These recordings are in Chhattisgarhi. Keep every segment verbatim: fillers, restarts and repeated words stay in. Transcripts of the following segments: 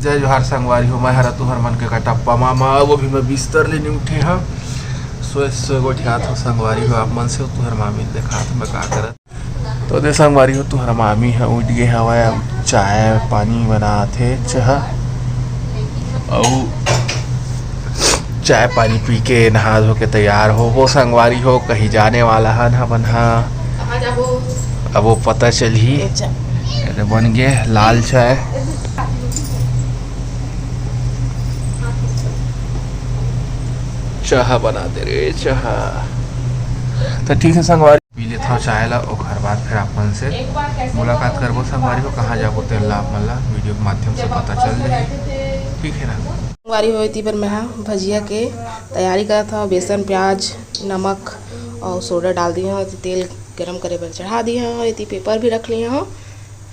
जय जोहार संगवारी हो, मैं हरा तुहर मन के कटप्पा मामा। वो भी मैं बिस्तर ले नहीं उठे हंव, सोए सोए गोठियात हंव संगवारी हो। आप मन से तुहर मामी देखात मैं का करत। तो दे संगवारी हो, तुहर मामी ह उठ गे हवय, अब चाय पानी बनात हे, चाह अउ चाय पानी पी के नहा धो के तैयार हो। वो संगवारी हो, कहीं जाने वाला हन हमन ह। कहाँ जाबो? अब वो पता चलही। अच्छा। एदे बन गे लाल चाय। चाह बना दे रे, चाह। तो ठीक है संगवारी, पी लेथव चाय ला, ओखर बाद फिर आप मन से मुलाकात करबो संगवारी हो। कहाँ जाबो तेन ला आप मन ला वीडियो के माध्यम से पता चल जाही, ठीक है ना? संगवारी हो, एती बर मैं हा भजिया के तैयारी करत हव। बेसन, प्याज, नमक अउ सोडा डाल दिए हव। एती तेल गरम करे बर चढ़ा दिए हव। एती पेपर भी रख लिए हव,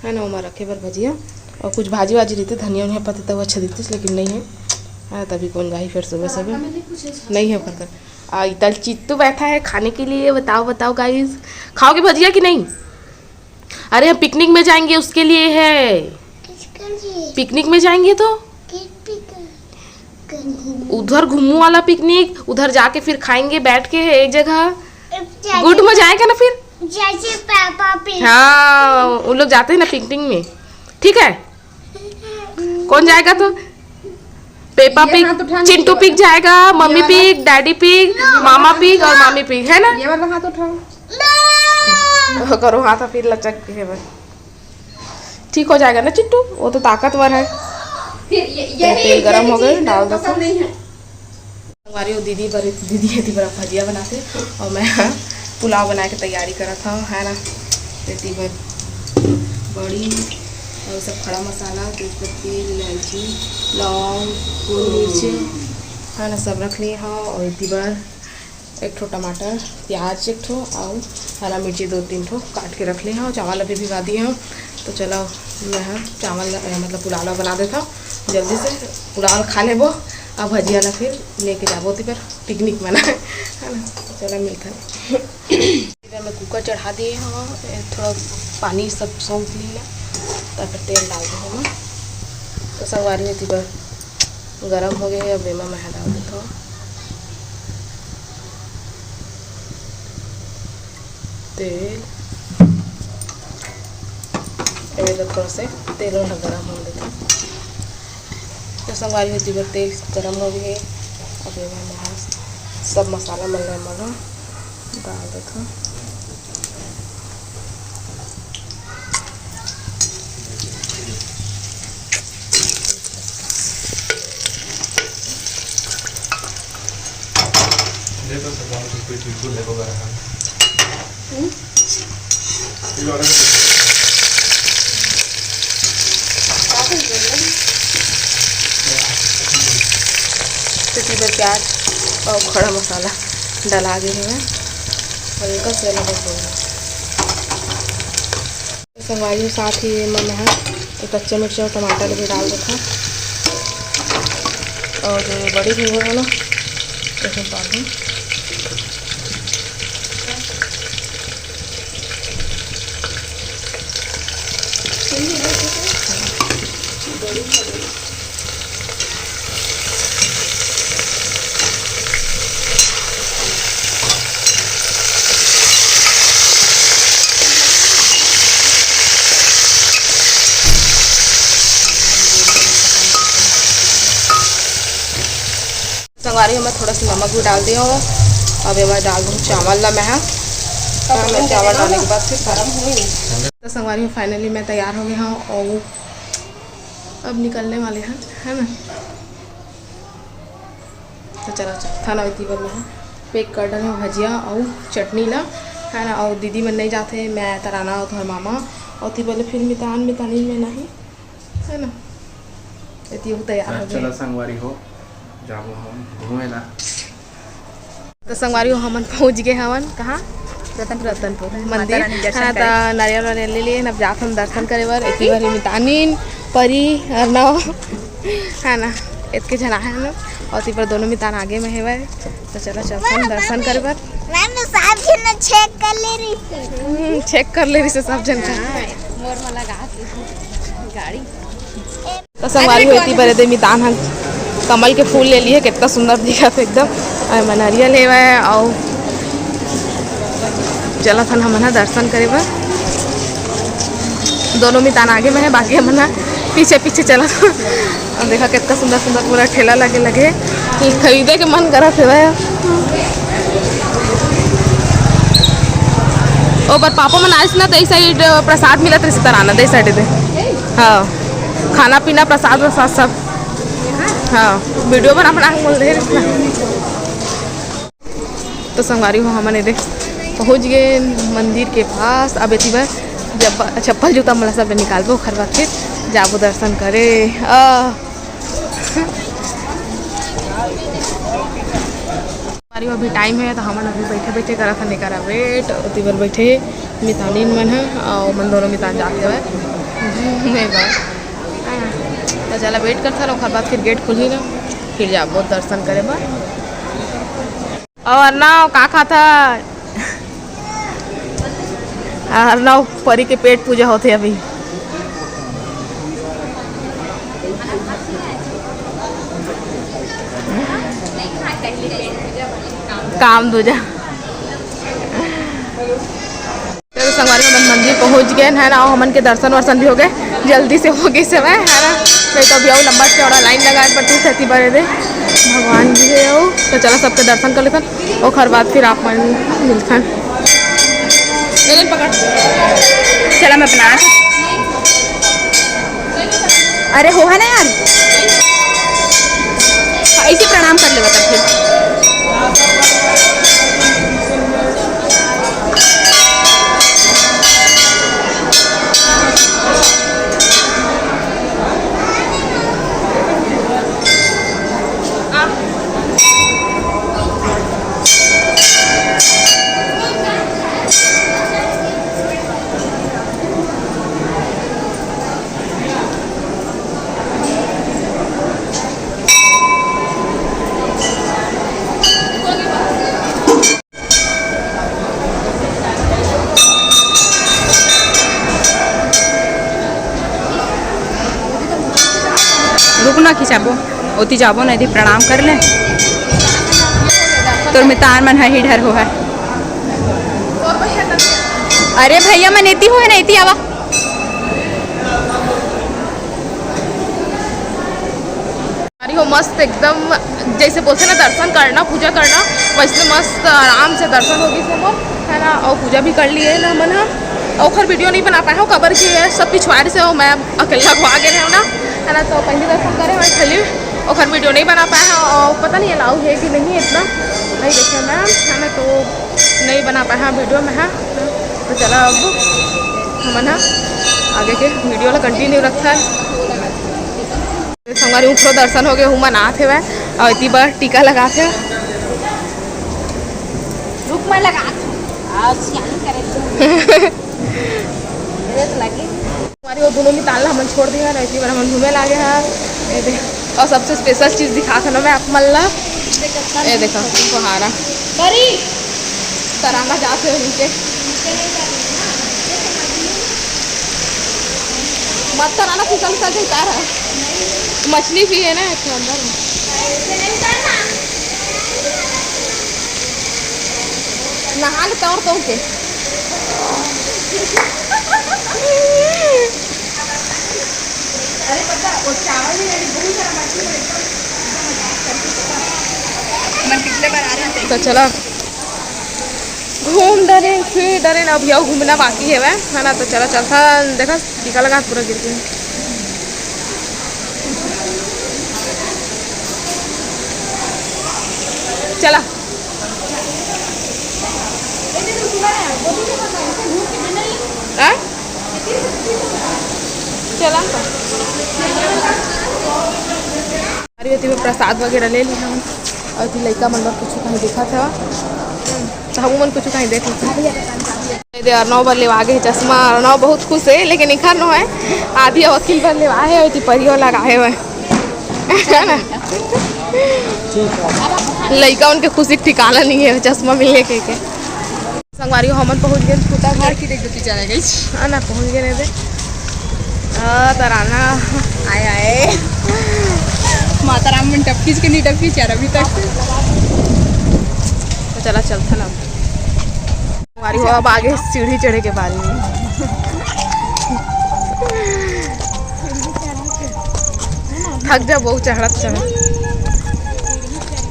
है ना, ओमा रखे बर भजिया। अउ कुछ भाजी वाजी रहिते, धनिया उनिया पत्ता, तो अच्छा दिखतिस, लेकिन नहीं है। हाँ, तभी कौन जाही फिर सुबह सुबह, नहीं है ओकर कर। आ, इधर चित्तू बैठा है खाने के लिए। बताओ, बताओ गाइस, खाओगे भजिया कि नहीं? अरे, हम पिकनिक में जाएंगे, उसके लिए है। किसके लिए? पिकनिक में जाएंगे तो किस पिकनिक? उधर घूमू वाला पिकनिक, उधर जाके फिर खाएंगे बैठ के एक जगह। जैसे गुड मजा आएगा ना फिर। जैसे पेपा पिग। हाँ, उन लोग जाते हैं ना पिकनिक में, ठीक है। कौन जाएगा तो? पेपा ये पिग, हाथ उठा, चिंटू ये पिग वाला। जाएगा, मम्मी ये वाला। पिग, डैडी पिग, मामा पिग और मामी पिग, है ना? ये वाला हाथ उठाओ। करो हाथ, फिर लचक के है बस। ठीक हो जाएगा ना चिंटू, वो तो ताकतवर है। फिर ये, तो ये तेल गरम हो गए, डाल दो। नहीं है। हमारी वो दीदी बर, दीदी एती बर भजिया बनाथे और मैं पुलाव बनाए के तैयारी करत हव, है ना। एती बर बड़ी और सब खड़ा मसाला, तेजपत्ती, इलायची, लौंग, गोल मिर्ची, है ना, सब रख लिए हव। और एती बर एक ठो टमाटर, प्याज एक ठो और हरा मिर्ची दो तीन ठो काट के रख लिए हव। चावल अभी भिगा दिए हव, तो चलो मैं ह चावल ला, मतलब पुलाव ला बना देथव जल्दी से। पुलाव खा लेबो, अब भजिया ला फिर लेके जाबो ओती बर पिकनिक मनाए, है ना। चलो मिलथन। इधर मैं कुकर चढ़ा दिए हव, थोड़ा पानी सब सौंप ली ना, तब फिर तेल डाल दूँ हम। तो संगवारी हो, एती बर गरम हो गए हे, अब एमा मैं डाल देथव तेल। एमे तो थोड़ा से तेल वाला गरम हो देथे। तो संगवारी हो, एती बर तेल गरम हो गए हे। अब एमे मैं सब मसाला मन ला डाल देथव। ये तो सब कुछ बिल्कुल है वगैरह है। हम्म? ये वाला तो तो एती बर प्याज और खड़ा मसाला डला गे हवय, हल्का से लगा होगा। संगवारी हो, साथ ही एमा मैं ह कच्चा मिर्चा और टमाटर भी डाल देथव और बड़ी भी हो ना, इसमें डाल दूँ। संगवारी हो, मैं थोड़ा सा नमक भी डाल दिया हूँ। अब एमा डाल दूँ चावल ला मैं ह। हाँ, मैं चावल डालने के बाद फिर गरम हुई। तो संगवारी हो, finally मैं तैयार हो गया हूँ और अब निकलने वाले हैं, है ना। तो चलो, चलो, खाना होती बर मैं पैक कर डाले हूँ भजिया और चटनी ला, है ना। और दीदी मन नहीं जाते, मैं, तराना और तुम्हारे मामा और ती बोले फिर मितान, मितानी में नहीं, है ना। एती वो तैयार हो गए। चलो संगवारी हो, जाबो हम घूमे ला। तो संगवारी हो, हमन पहुँच गए हवन कहाँ? रतनपुर। रतनपुर माता मंदिर। रानी दर्शन हाँ, करे। तो नारियल वारियल ले लिए, अब जात हम दर्शन करे बर। एती बर मितानिन, परी, अर्नव, है ना, एतके झन आहे हम लोग। और ती बर दोनों मितान आगे में हेवय। तो चलो, चलथन दर्शन करे बर। मैम, सब झन चेक कर ले रही थी। हम्म, चेक कर ले रही से सब झन का। हाँ, मोर में लगा के गाड़ी। तो संगवारी हो, एती बर एदे मितान ह कमल के फूल ले लिए, कितना सुंदर दिखत हे एकदम। अउ एमा नरियल हेवय, अउ चलत हन हमन ह दर्शन करे बर। दोनों मितान आगे में हे, बाकी हमन ह पीछे पीछे चलत हन। अउ देखा, कितना सुंदर सुंदर पूरा ठेला लगे लगे हे, खरीदे के मन करत हेवय। ओ बर पापा मन आइस ना, त ए side प्रसाद मिलत रहिस, तराना दे side दे। हाँ, खाना पीना, प्रसाद वरसाद सब। हाँ, video बना बना के बोल रहे हैं। तो संगवारी हो, हमन एदे पहुँच गए मंदिर के पास। अब एती बर जब चप्पल जूता मन ला सब निकालबो, ओखर बाद फिर जाबो दर्शन करे। आ, हमारी अभी time हे, तो हमन अभी बैठे बैठे करत हन एकरा wait। ओती बर बैठे हे मितानिन मन ह, अउ मन दोनों मितान जात हवय घूमे बर। हाँ, तो चला wait करथन, ओखर बाद फिर gate खुलही ना, फिर जाबो दर्शन करे बर। अउ अरनव का खात हस? अरनव परी के पेट पूजा होथे अभी। काम दूजा। चलो संगवारी, हमन मंदिर पहुंच गए हैं ना, अउ हमन के दर्शन वर्शन भी हो गए, जल्दी से हो गए समय है ना, नहीं तो अभी अउ लंबा चौड़ा line लगाए पड़ती। सती बरे दे भगवान जी हे अउ। तो चलो सबके दर्शन कर लेथन, ओखर बाद फिर आप मन मिलथन। ले, ले पकड़। चला मैं बना। अरे हो है ना यार, ऐसे प्रणाम कर लेवा तब फिर। रुक ना, खिंचाबो, ओती जाबो ना, एती प्रणाम कर ले। तोर मितान मन ह ही डर हो है। अरे भैया मन एती हो है ना, एती आवा। अरे हो मस्त एकदम, जैसे बोलते ना दर्शन करना, पूजा करना, वैसे मस्त आराम से दर्शन हो गइस हे मोर, है ना। अउ पूजा भी कर लिए ना हमन ह। अउ ओखर video नहीं बना पाए हो, काबर कि ये सब पिछवाड़े से हो, मैं अकेला घुआ गए रहे हो ना, है ना। तो पहले दर्शन करे हो खाली, ओखर video नहीं बना पाए हो। अउ पता नहीं allow है कि नहीं इतना, नहीं देखे मैं, है ना। तो नहीं बना पाए हो video में, हाँ। तो चला अब हमन ह आगे के video ला continue रखथन। संगवारी, ऊपरो दर्शन हो गए, हुमन आत हेवय, अउ एती बर टीका लगात हे। रुक, मैं लगात हूँ। आज सियान करे तो। गलत लगे। संगवारी, वो दोनों मितान ला हमन छोड़ दिए हन, एती बर हमन घूमे लागे हन। ये देख, अउ सबसे special चीज दिखात हन मैं आप मन ला। ये देखो, फुहारा। करी। तराना जात हे नीचे। मत तराना, फिसल उसल जाही तारा। मछली भी है ना एक अंदर में। नहा ले तौर तौर के। अरे पता, वो चावल नहीं, अभी बहुत सारा मछली है, एकदम, एकदम मजाक करके पता। मैं पिछले बार आ रहे थे। तो चला। घूम डरेन, फिर डरेन, अभी अउ घूमना बाकी हेवय, है ना। तो चला चलथन, देखा टीका लगा पूरा गिर गया। चला। आ? चला। अरे, एती में प्रसाद वगैरह ले लिहा हमन। अउ एती लइका मन बर कुछु कहीं दिखत हे। हम्म, तो हमू मन कुछु कहीं देख लेथन। ए दे, अरनव बर लेवा गे हे चश्मा। अरनव बहुत खुश हे, लेकिन एखर नो हे, आदि अउ अखिल बर लेवा हे, अउ एती परियो लगा हे वह। है ना? लइका मन के खुशी के ठिकाना नहीं है, चश्मा मिलने के, के। संगवारी हो, हमन पहुंच गए छोटा घर। घर की देख देती चला गई। हाँ ना, पहुंच गए रे। हाँ, तराना आए, आए। माता राम मन टपकीच के नहीं टपकीच यार अभी तक। तो चला, चलथन अब। हमारी वो अब आगे सीढ़ी चढ़े के बारी में। थक जा बहुत चढ़त चढ़त।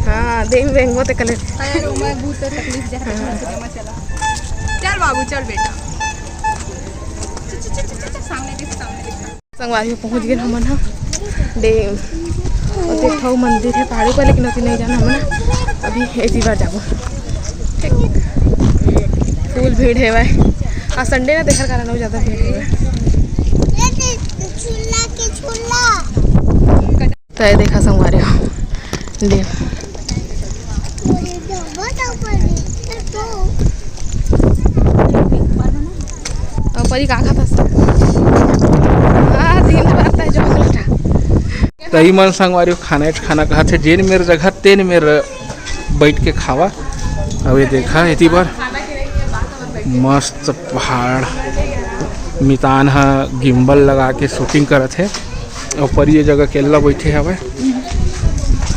हाँ, देख बेंगो ते कले। अरे, मैं बहुत तकलीफ जा रही है, चला। चल बाबू, चल बेटा। चल, चल, चल, चल, चल, सामने देख, सामने देख। संगवारी हो, पहुँच गए हमन ह डैम। और देखो मंदिर है पहाड़ी पर, लेकिन अति नहीं जाना हमन ह। अभी ऐसी बार जाबो। ठीक। फुल भीड़ है भाई। आज संडे ना, तेखर कारण अउ ज्यादा भीड़ है। तो ये देखा संगवारी हो, डैम। और परी का खात हस? आ, दिन भर तय जो दूसरा। तही मन संगवारी हो, खाना खाना कहत हे, जेन मेर जगह तेन मेर बैठ के खावा। अब ये देखा एती बर मस्त पहाड़, मितान ह गिम्बल लगा के शूटिंग करत हे। अउ परी ये जगह अकेल्ला बैठे हवय।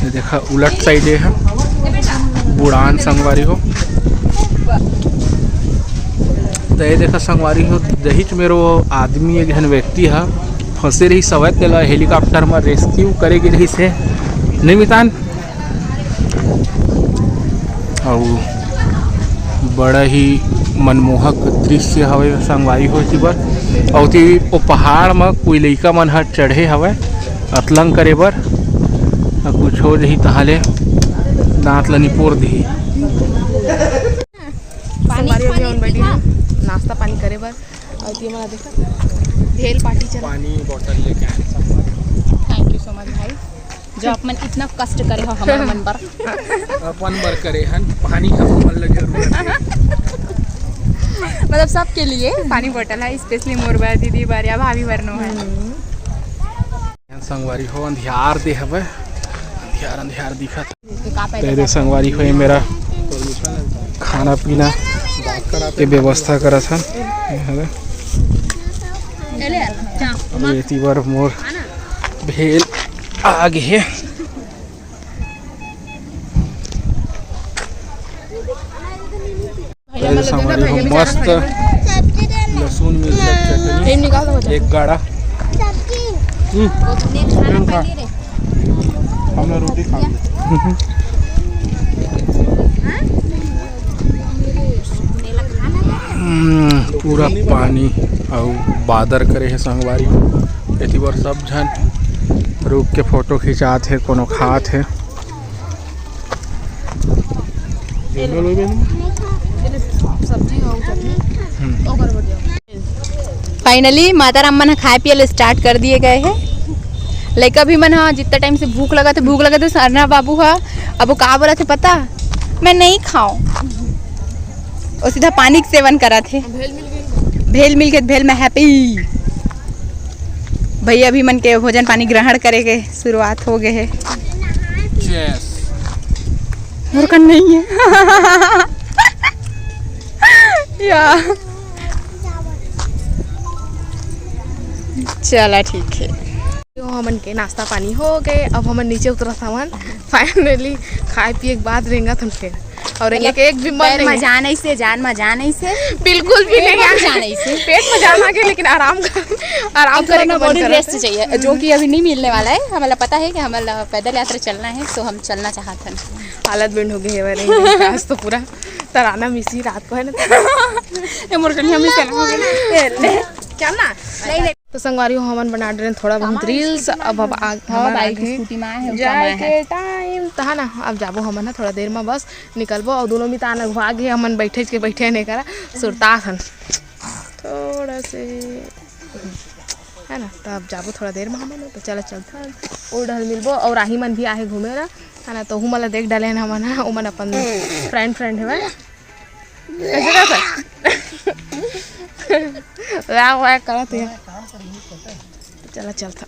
ये देखा उलट साइड ये ह बुड़ान संगवारी हो। तो ये देखा संगवारी हो, दहिच मेरो आदमी एक झन व्यक्ति ह फंसे रहिस हवय, तेला हेलीकॉप्टर म रेस्क्यू करे गे रहिस हे। नहीं मितान? अउ बड़ा ही मनमोहक दृश्य हवे संगवारी हो एती बर। अउ एती ओ पहाड़ म कोई लइका मन ह चढ़े हवय अतलंग करे बर। अउ कुछ हो जही तहाँ ले दांत ल निपोर दिही। संगवारी हो, अभी हमन बैठी हन नाश्ता पानी करे बर। अउ एती मन देखा भेल पार्टी चला। पानी बॉटल लेके आए संगवारी। Thank you so much भाई। जो आप मन इतना कष्ट करे हो हमर मन बर। अपन बर करे हन, पानी हमर मन ल जरूरत हे। मतलब सबके लिए पानी बॉटल है, specially मोर बर, दीदी बर या भाभी बर नो है। संगवारी हो, अंधियार दे हवे, अंधियार अंधियार दिखत। तेरे संगवारी हो, ये मेरा खाना पीना के व्यवस्था करत हन। ये हवे। अब एती बर मोर भेल आ गे हे। ये संगवारी हो मस्त लहसुन मिर्चा चटनी, एक गाड़ा। हम्म। हम लोग रोटी खा। हम्म, पूरा पानी अउ बादर करे हे संगवारी। एती बर सब झन रुक के फोटो खिंचात हे, कोनो खात हे। सब्जी हो चटनी। हम्म। ओकर बढ़िया। Finally माता राम मन ह खाए पिए ल start कर दिए गए हे। लइका भी मन ह जितना टाइम से भूख लगत हे, भूख लगत हे, सरना बाबू ह अब वो का बोलत हे पता, मैं नहीं खाऊं, वो सीधा पानी के सेवन करत हे। भेल मिल गई। भेल मिल के भेल में happy। भैया भी मन के भोजन पानी ग्रहण करे के शुरुआत हो गए हे। Cheers। मोर कन नहीं है। या। चला ठीक है। तो हमन के नाश्ता पानी हो गए, अब हमन नीचे उतरत हवन finally। खाए पिए के बाद रेंगत हन फिर, और मतलब एक, एक भी मन पेट नहीं में है। जान ऐसे, जान में जान ऐसे। बिल्कुल भी पेट नहीं में है। जान ऐसे। पेट में जान आ गए, लेकिन आराम कर, आराम अब करे थोड़ा ना मन body करत rest है। चाहिए, जो कि अभी नहीं मिलने वाला है। हमें पता है कि हमें पैदल यात्रा चलना है, तो हम चलना चाहते हैं। हालत बेंड हो गई है हमारे आज तो पूरा। तराना मिसी रात को है ना। ये मोर कन्हैया मिसी ना। क्या ना? नहीं, नहीं। तो संगवारी हो, हमन बना डरे थोड़ा बहुत reels। अब, अब आ, हाँ, हमन bike आगे scooty में आए हैं, जाए कम आए के हैं। Time त है ना, अब जाबो हमन ना थोड़ा देर में, बस निकलबो। और दोनों मितान अघवा गे, हमन बैठे के बैठे नहीं करा, सुरता हन थोड़ा से, है ना। तो अब जाबो थोड़ा देर में हमन, तो चला चलता हन, ओ डहल मिलबो। और आही मन भी आहे घूमे ना, है ना, तो हूँ मला देख डाले हैं हमन, है ना, ओमन अपन friend, friend है। कैसे करत? वाह, वाह करत है। चला, चलता।